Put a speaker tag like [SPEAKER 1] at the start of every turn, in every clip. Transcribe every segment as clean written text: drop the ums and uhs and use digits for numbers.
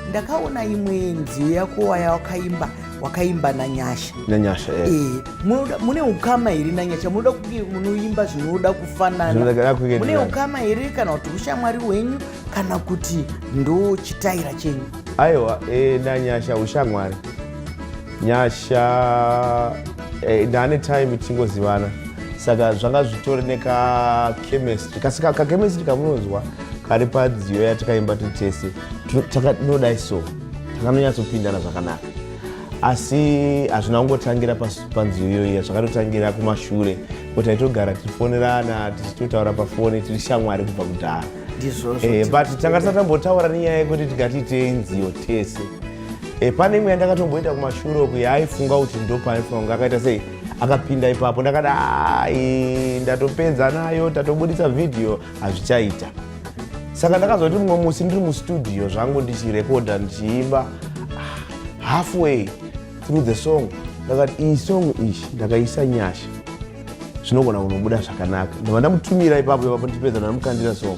[SPEAKER 1] Ndakaona imwe nziyo yako wayawakaimba, wakaimba naNyasha.
[SPEAKER 2] NaNyasha, eh.
[SPEAKER 1] Mune ukama here naNyasha? Munoda kunge munoimba zvinoda kufanana?
[SPEAKER 2] Zvinoda kunge
[SPEAKER 1] Mune ukama here, kana kuti ushamwari hwenyu, kana kuti ndo chitaira chenyu?
[SPEAKER 2] Aiwa, naNyasha ushamwari. Nyasha, ndane time tingozivana, saka zvanga zvitori nekachemistry, kasi kachemistry kamunonzwa kari panziyo yatakaimba tiri tese, tinodai so takanonyatsopindana zvakanaka. Asi hazvina kungotangira panziyo iyoyiya, zvakatotangira kumashure, kuti taitogara tichifonerana, tichitotaura pafoni, tiri shamwari kubva kudhara.
[SPEAKER 1] Ndizvozvo.
[SPEAKER 2] But tanga tisati tambotaura nenyaya yekuti tikatiitei nziyo tese. Pane imwe yandakatomboita kumashure uku yaaifunga kuti ndo paaifunga kunge akaita sei, akapinda ipapo. Ndakati, "Ai, ndatopedza nayo, tatobudisa vhidhiyo, hazvichaita." Saka ndakazoti mumwe musi ndiri mustudio zvangu ndichirekodha, ndichiimba, halfway through the song ndakati, "Iyi song iyi ndakaisa Nyasha, zvinogona kunobuda zvakanaka." Ndobva ndamutumira ipapo ipapo, ndichipedza ndamukandira song.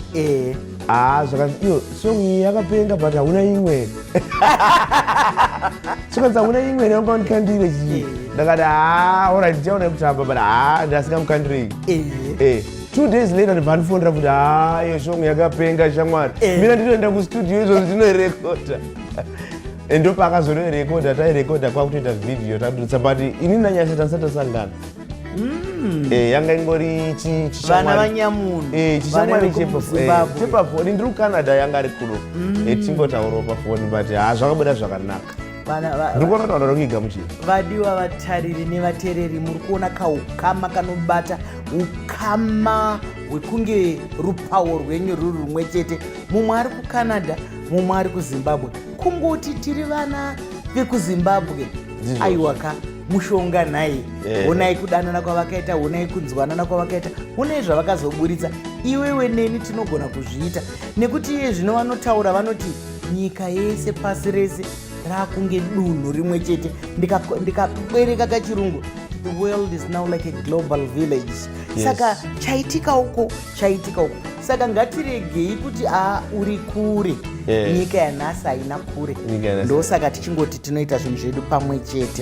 [SPEAKER 2] Ah, zvakanzi, "Iyo song iyi yakapenga, but hauna imwe?" Zvakanzi, "Hauna imwe here wanga ndikandire chii?" Ndakati, "Ha, alright, ndichaona kutamba, but ha, ndasingamukandirei." 2 days later ndibva ndifonera kuti, "Ha, iyo song yakapenga, shamwari. Mina ndinoenda kustudio izvozvo, ndinoirekodha." Ndopaakazonoirekodha, tairekodha, kwakutoita vhidhiyo, tabudisa. But ini naNyasha tasati tasangana. Yanga ingori
[SPEAKER 1] Vana
[SPEAKER 2] chishamwari.
[SPEAKER 1] Vanyamunhu.
[SPEAKER 2] Chishamwari
[SPEAKER 1] Vana vekuZimbabwe.
[SPEAKER 2] Chepafoni. Ndiri kuCanada, yanga ari kuno. Tingotaurawo pafoni, but ha, zvakabuda zvakanaka. Ndiri kuona kuti vanhu vari kuigamuchira.
[SPEAKER 1] Vadiwa vatariri nevateereri, muri kuona kaukama kanobata, ukama hwekunge rupawo rwenyu ruri rumwe chete. Mumwe ari kuCanada, mumwe ari kuZimbabwe. Kungoti tiri vana vekuZimbabwe.
[SPEAKER 2] Ndizvozvo.
[SPEAKER 1] Aiwaka, mushonga nhai. Honai kudanana kwavakaita, honai kunzwanana kwavakaita, honai zvavakazoburitsa. Iwewe neni tinogona kuzviita, nekuti iye zvino vanotaura vanoti nyika yese, pasi rese rakunge dunhu rimwe chete. Ndikabereka kachirungu, the world is now like a global village. Saka chaitika uko, chaitika uko. Saka ngatiregei kuti a, uri kure. Nyika yanhasi haina kure.
[SPEAKER 2] Nyika yanhasi.
[SPEAKER 1] Ndosaka tichingoti tinoita zvinhu zvedu pamwe chete.